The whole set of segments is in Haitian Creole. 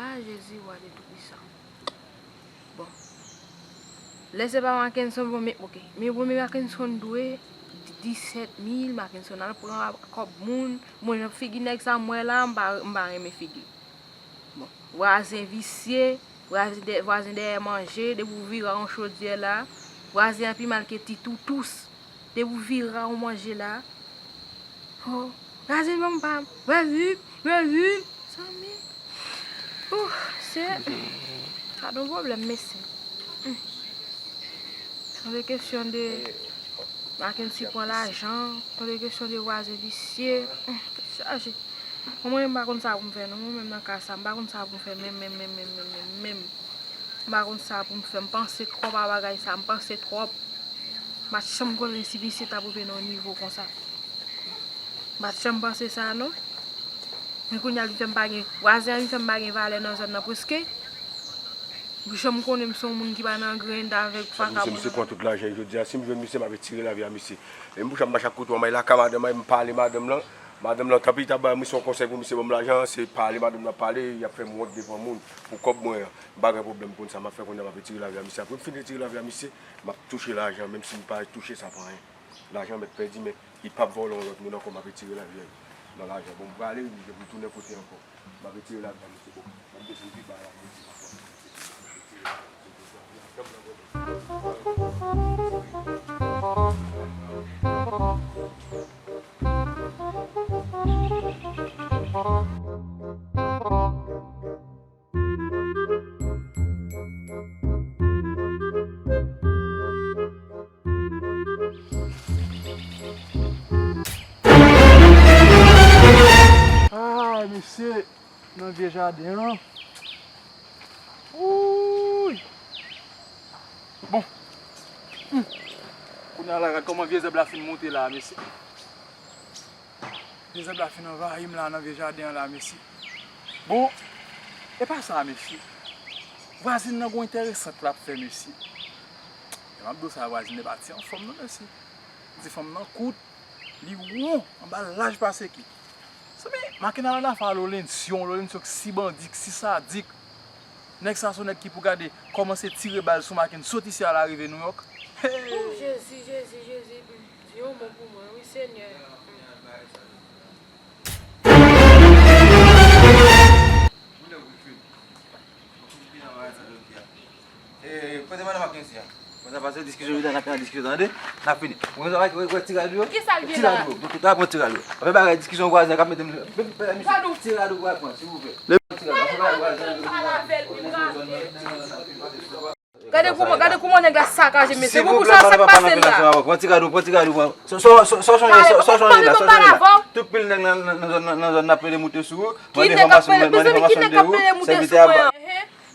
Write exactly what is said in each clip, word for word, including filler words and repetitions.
Ah, Jezi, wa de Toupisan. Bon. Lè se pa Mackenson, bon, men, ok. Men bon, men Mackenson dwe disèt mil, Mackenson al pran kòb moun. Bon, jan figi nèg sa m wè la, m pa, m pa renmen figi. Bon, vwazen visye, vwazen dè-, vwazen dèyè manje, depi w vire a yon chodyè la, vwazen an pi mal ke ti toutous. Depi w vire a yon manje la, oh, vwazen ban m pa m, vwazen, vwazen, zanmi. Ouh, se, sa don pwoblèm, mesye. Hmm. Tande kesyon de Mackenson pran lajan, tande kesyon de vwazen visye. Hmm, tèt chaje. Mwen menm m pa konn sa pou m fè non, mwen menm nan ka sa, m pa konn sa pou m fè menm, menm, menm, menm, menm, menm, menm. M pa konn sa pou m fè, m panse twòp a bagay sa, m panse twòp. M pa t janm konnen si misye t ap rive nan yon nivo konsa. M pa t janm panse sa non. Men kounye a li fè m pa gen, vwazen an li fè m pa gen valè nan zòn nan prèske. Jan m konnen m se yon moun ki pa nan grenn avèk vakabon. Misye pran tout lajan jodi a. Si m jwenn misye, m ap retire lavi a misye. E m pou jan m mache ak kouto an, m al lakay madanm mwen, m pale madanm lan. Madanm lan, tanpri, ta ba misye yon konsèy pou misye ban m lajan an, se pale madanm lan pale, y ap fè m wont devan moun pou kòb mwen an. M pa gen pwoblèm konn sa, m ap fè kounye a, m ap retire lavi a misye. Apre m fin retire lavi a misye, m ap touche lajan, menm si m pa touche sa pa anyen. Lajan mèt pèdi, men li p ap vòlè yon lòt moun ankò, m ap retire lavi a nan lajan. Bon, m prale, m tounen kote ankò. M ap retire lavi a misye, bon. M ap desann pi ba la, m ap retire lavi a misye. Ah, mesye, nan vye jaden an. Wouy! Bon. Hmm. Kounye a la, gad kòman vye zèb la fin monte la, mesye. Vye zèb la fin anvayi m la nan vye jaden an la, mesye. Bon, e pa sa, mesye. Vwazin nan gon enteresant l ap fè, mesye. E m ap di w sa, vwazin nan pa ti anfòm non, mesye. Di fanm nan kout, li won, anba l laj pase ki. Zanmi, Makenal ann afè a Lolencio, Lolencio ki si bandi, ki si sadik. Nèg sa se yon nèg ki pou gade kòmanse tire bal sou Maken sot isi a l arive Nouyòk. Hey! Oh, Jezi, Jezi, Jezi, di yon mo pou mwen, wi, Senyè. Eh, kote madanm ak mesye a? Konsa pase diskisyon, jodi a n ap fè yon diskisyon, tande? N ap fini. Ou konn sa, wè, wè, wè ti rad yo? Kisa l gen la? Ti rad yo. Donk, tout aprann ti rad yo. Apre bagay diskisyon vwazen k ap mete m. Ti rad ou pran, silvouplè. Ti rad ou pran, silvouplè. Gade kouman, gade kouman nèg la sakaje, mesye. Bon, pou sa, sa k pase la? Pran ti rad ou, pran ti rad ou, pran. Sa w chonje, sa w chonje la, sa w chonje la. Tout pil nèg nan, nan, nan zòn nan, nan zòn nan ap pede moute sou ou. Ki nèg k ap pede, mezanmi, ki nèg k ap pede moute sou mwen an?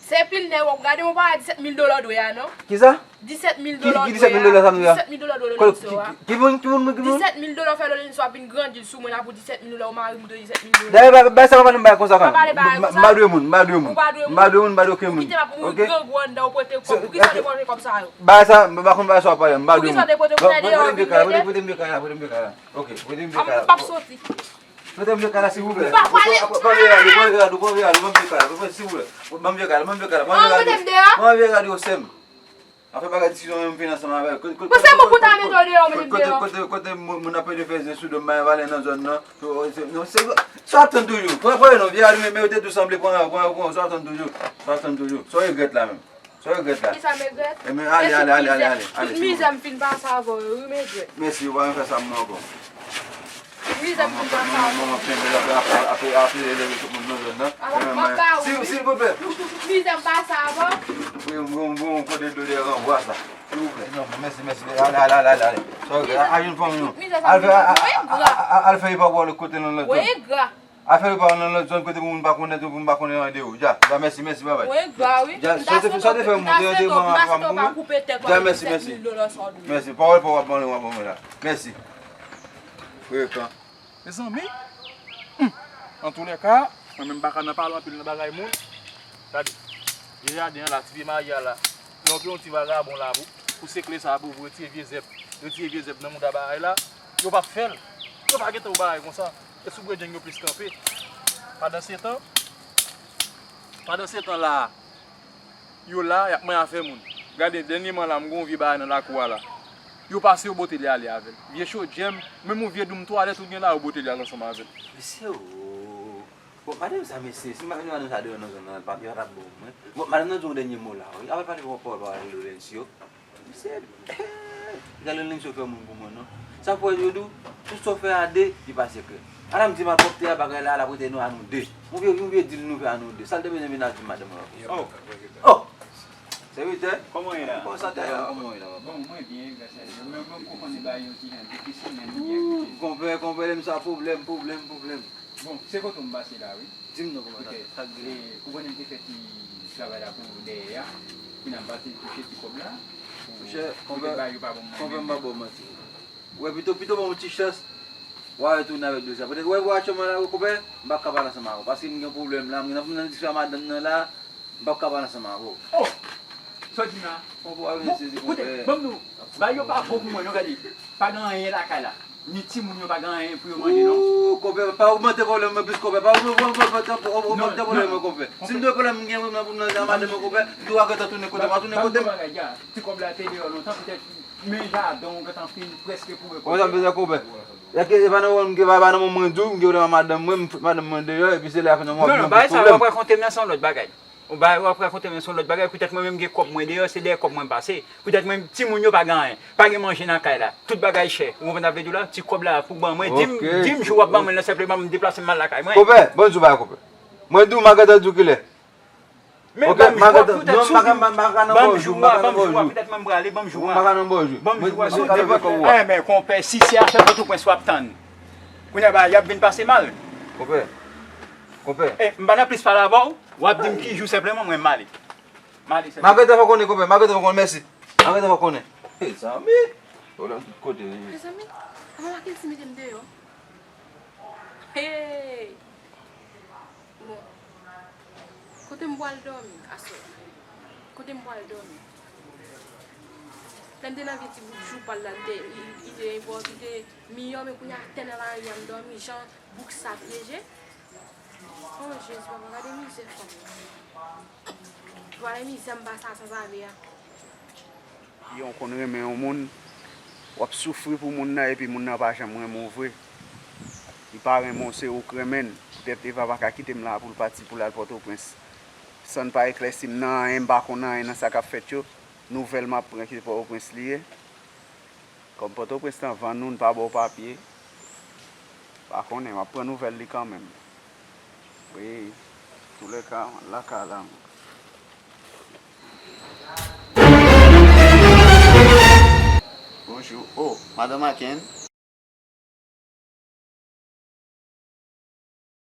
Se pil nèg w ap gade, mwen pa wè disèt mil dola w dwe a non. Kisa? Disèt mil dola w dwe a. Ki disèt mil dola sa m dwe a? Disèt mil dola w dwe Lolenso a. Ki moun, ki moun, ki moun? Disèt mil dola w fè Lolenso a vin grandi l sou mwen la pou disèt mil dola, w mari m dwe disèt mil dola. Dayè, bay sa pa nan bay konsa. M pa dwe moun, m pa dwe moun. M pa dwe moun, m pa dwe okenn moun. Ou kite m ap mouri grangou anndan, ou pote kòb. Poukisa w te pote kòb sa yo? Bay sa, m pa konn bay sa w ap pale, m pa dwe moun. Poukisa w te pote pou m ale deyò vin mete? Pote m vye kay la, pote m vye kay la, pote m vye kay la. Ok, pote m vye kay la. M p ap soti. Pote m vye kay la, silvouplè. M pa pale. Pran vye rad ou, pran vye rad ou, pran vye rad ou, pran vye kay la, silvouplè. Ban m vye kay la, ban m vye kay la, ban m vye rad ou. Ban m vye rad ou, sè m. Afè bagay diskisyon yo m fin ansanm avè l. Kote, kote, kote, kote, kote moun ap pede fè zen sou do m, bay valè nan zòn nan. Non, se, sa w ap tann toujou. Pran, pran non, vye rad ou, men yo te tou sanble, pran, pran, pran, sa w ap tann toujou. Sa w ap tann toujou. Sa w regrèt la menm? Sa w regrèt la? Kisa m regrèt? Ebyen, ale, ale, ale, ale, ale. Tout mizè m fin pase avè w yo, wi, m regrèt. Mèsi, ou pa janm fè sa pou mwen ankò. Tout mizè m fin pase avè w. Manman kenbe l, ap, ap, ap, ap eleve tout moun nan zòn nan. Silvouplè. Tout mizè m pase avè w. Wi, m, m, m, kote dlo de ranvwa sa. Silvouplè. Non, mèsi, mèsi. Ale, ale, ale, ale, ale. Sa w regrèt? Al jwenn fanmi w. Al fè, al fè epa pou w al kote nan lòt zòn. Afè yo pa nan lòt zòn kote pou moun pa konnen, pou moun pa konnen andewo. Dja, dja, mèsi, mèsi, babay. Dja, sa w te, sa w te fè monte andewo, mwen pa pou mwen. Dja, mèsi, mèsi. Mèsi, pawòl pa w ap ban mwen, w ap ban mwen la. Mèsi. Frekan. Mezanmi, hmm, antoulèka, mwen menm m pa ka nan pale anpil nan bagay moun. Gade, vye jaden an la, ti vye mayi a la. Lè w gen yon ti vagabon la pou, pou sekle sa pou, pou retire vye zèb, retire vye zèb nan mouda bagay la, yo p ap fè l. Yo pa gentan yon bagay konsa. E sou bredjeng yo plis kanpe. Pandansetan, Pandan se tan la, yo la, y ap manyen afè moun. Gade, dènyèman la, m gen yon vye bagay nan lakou a la. Yo pase, yo bote li ale avè l. Vye chodyè m, menm yon vye doum twalèt ou gen la, yo bote li al ansanm avè l. Mesye, o. Bon, madanm sa, mesye, si madanm sa deyò nan zòn nan, l pa, yo pa t ap bon, mwen. Bon, madanm nan di yon dènye mo la, wi. Apre pale pou pawòl, pawòl Lorencio. Misye, gade Lorenzo fè moun pou mwen, non. Sa pou wè yo di w, tout sa w fè a de, li pa sekrè. Ala m di malpwòpte a bagay la, l ap rete nou a nou de. Yon vye, yon vye dil nou fè a nou de. Sa l te bezwen vin al di madanm mwen. Oh! Oh! Sèvitè? Kòman w ye la? Kòman sa te ye la? Kòman w ye la, papa? Bon, mwen byen, gras a Dye. Men mwen konprann li bay yon ti jan difisil, men nou byen. Ooh, konpè, konpè, lè m sa pwoblèm, pwoblèm, pwoblèm. Bon, se kote w m pase la, wi. Di m non, kòman sa, sa k gen? Ou konnen m te fè ti travay la pou dèyè a. Kounye a m pase touche ti kòb la. Monchè, konpè, konpè, m pa ba w manti. Ou wè, pito, pito ban m yon ti chans. W a retounen avèk dosye a. Petèt, ou wè, w a chòm la, konpè, m p ap ka pale ansanm avè w. Paske m gen pwoblèm la, m gen nan diskisyon ak madanm nan la, m p ap ka pale ansanm avè w. Oh! Sa w di m la? Konpè, w a vin sezi, konpè. Koute, ban m di w, bagay yo pa bon pou mwen, non, gade. Pa gen anyen lakay la. Ni timoun yo pa gen anyen pou yo manje, non. Ooh, konpè, pa ogmante pwoblèm mwen plis, konpè. Pa ogmante pwoblèm mwen, konpè. Si m te pwoblèm, m gen pwoblèm pou m nan madanm mwen, konpè. M tou a gentan tounen kote m, a tounen kote m. Ti kòb la te deyò lontan, petèt, men jaden w gentan fin prèske pou rekolte. Konpè, sa m bezwen, konpè. E ke, e pa nan, e pa nan mwen di w, m gen pwoblèm ak madanm mwen, m fout madanm mwen deyò, epi se lè a fè nan mwen. Non, non, bagay sa, w ap rakonte m nan se yon lòt bagay. Ou bay, w ap rakonte m se yon lòt bagay, poutèt mwen menm gen kòb mwen deyò, se dèyè kòb mwen pase. Poutèt mwen, timoun yo pa gen anyen, pa gen manje nan kay la. Tout bagay chè. Ou konprann sa m vle di w la? Ti kòb la pou ban mwen, di m, di m jou w ap ban mwen l nan senpleman, m deplase m al lakay mwen. Konpè, bon jou ba konpè. Mwen di w, m a gentan di w kilè. Men ban m jou a, poutèt si w di m, ban m jou a, ban m jou a, poutèt mwen m prale, ban m jou a. Ban m jou a, si w di m. Enben, konpè, si se afè Pòtoprens w ap tann, kounye a bagay y ap vin pase mal. Konpè, konpè. E, m pa nan plis pale avè w. W ap di m ki jou senpleman, mwen m ale. M ale senpleman. M a gentan fè w konnen, konpè, m a gentan fè w konnen, mèsi. M a gentan fè w konnen. Mezanmi, pwoblèm tout kote, wi. Mezanmi, kòman Mackendy mete m deyò? Hey! Bon, kote m pral dòmi aswè? Kote m pral dòmi? Lè m te nan vye ti bout jou pa l la, li te, li, li te enpò-, li te miyò, men kounye a atè nan lari a m dòmi, jan bouk sa pyeje. Oh, Jezi, papa, gade mizè fanm nan. Vwala mizè m pase a sanzave a. Yon konn renmen yon moun, w ap soufri pou moun nan, epi moun nan pa janm renmen w vre. Li pa renmen w, se ou k renmen l. Poutèt Eva pa ka kite m la pou l pati, pou l al Pòtoprens. San n pa eklèsi m nan anyen, m pa konn anyen nan sa k ap fèt yo. Nouvèl m ap pran ki se Pòtoprens li ye. Kòm Pòtoprens lan vann ou, n pa ba w papye, pa konnen, m ap pran nouvèl li kanmenm. Wi, toulèka, m lakay la. Bonjou. Oh, madanm Aken.